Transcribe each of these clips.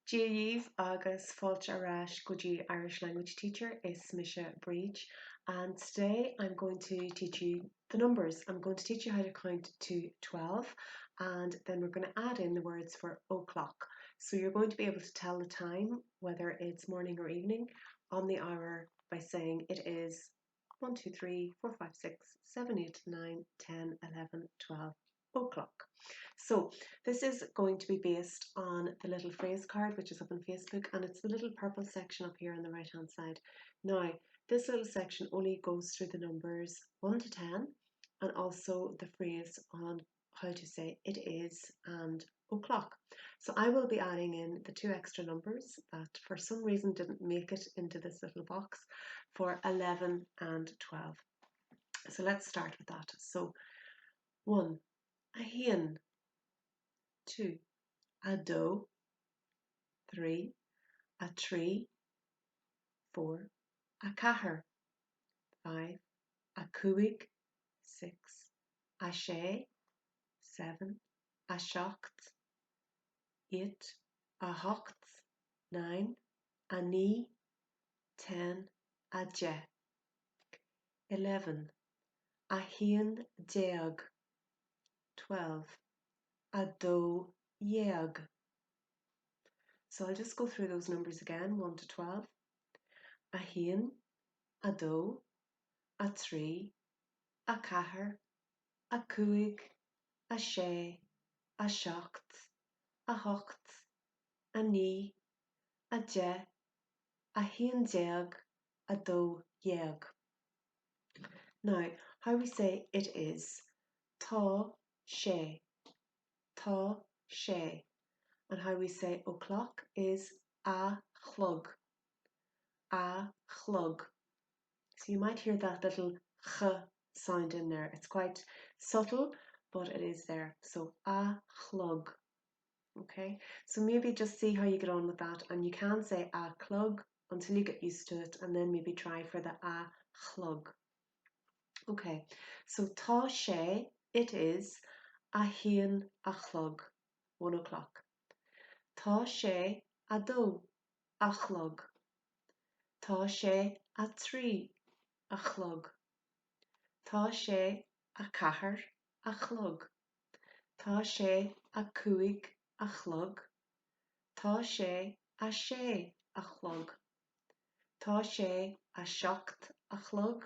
Dia dhaoibh agus fáilte ar ais go dtí Irish Language Teacher, is mise Bríd and today I'm going to teach you the numbers. I'm going to teach you how to count to 12 and then we're going to add in the words for o'clock. So you're going to be able to tell the time whether it's morning or evening on the hour by saying it is 1, 2, 3, 4, 5, 6, 7, 8, 9, 10, 11, 12 o'clock. So this is going to be based on the little phrase card which is up on Facebook and it's the little purple section up here on the right hand side. Now this little section only goes through the numbers 1 to 10 and also the phrase on how to say it is and o'clock. So I will be adding in the two extra numbers that for some reason didn't make it into this little box for 11 and 12. So let's start with that. So 1, a haon, 2, a dó, 3, a trí, 4, a ceathair, 5, a cúig, 6, a sé, 7, a seacht, 8, a hocht, 9, a naoi, 10, a deich. 11, 11, 12, 12. So I'll just go through those numbers again, 1 to 12. 1, 2, 3, 4, 5, 6, 7, 8, 9, 10, 11, 12. Now, how we say it is tá sé, tá sé. And how we say o'clock is a chlog, a chlog. So you might hear that little ch sound in there. It's quite subtle, but it is there. So a chlog. Okay, so maybe just see how you get on with that. And you can say a clog until you get used to it, and then maybe try for the a chlog. Okay, so tá sé, it is, a haon a chlog, one o'clock. Tá sé a dó a chlog. Tá sé a trí a chlog. Tá sé a ceathair a chlog. Tá sé a cúig a chlog. Tá sé a sé a chlog. Tá sé a seacht a chlog.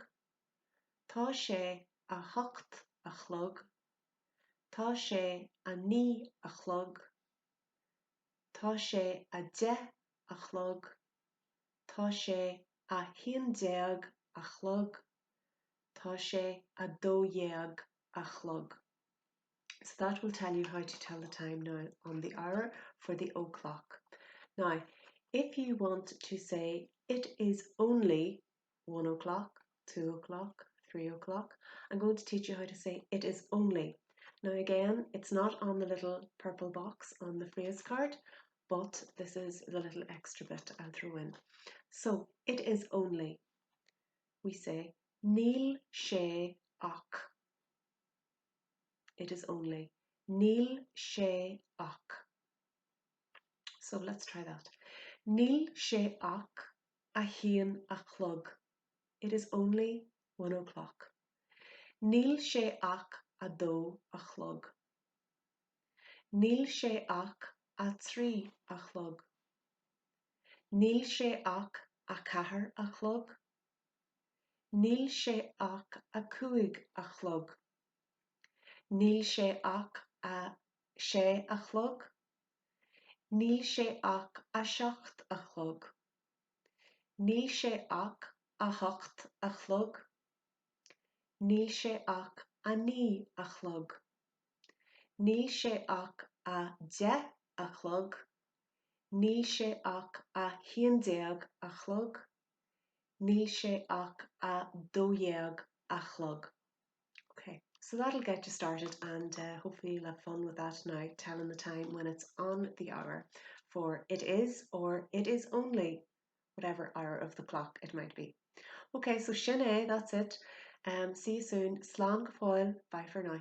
Tá sé a hocht a chlog. Tá sé a naoi a chlog. Tá sé a deich a chlog. Tá sé a haon déag a chlog. Tá sé a dó dhéag a chlog. So that will tell you how to tell the time now on the hour for the o'clock. Now, if you want to say it is only one o'clock, two o'clock, three o'clock, I'm going to teach you how to say it is only. Now again, it's not on the little purple box on the phrase card, but this is the little extra bit I'll throw in. So it is only. We say Níl sé ach. It is only. Níl sé ach. So let's try that. Níl sé ach a haon a chlog. It is only one o'clock. Níl sé ach a dó a chlog. Níl sé ach a trí a chlog. Níl sé ach a ceathair a chlog. Níl sé ach a cúig a chlog. Níl sé ach a sé a chlog. Níl sé ach a seacht a chlog. Níl sé ach a hocht a chlog. Níl sé ach a naoi a chlog. Níl sé ach a deich a chlog. Níl sé ach a haon déag a chlog. Níl sé ach a dó dhéag a chlog. Okay, so that'll get you started and uh, hopefully you'll have fun with that now, telling the time when it's on the hour for it is or it is only whatever hour of the clock it might be. Okay, so sin é, that's it. Um, see you soon. Slán go fóill. Bye for now.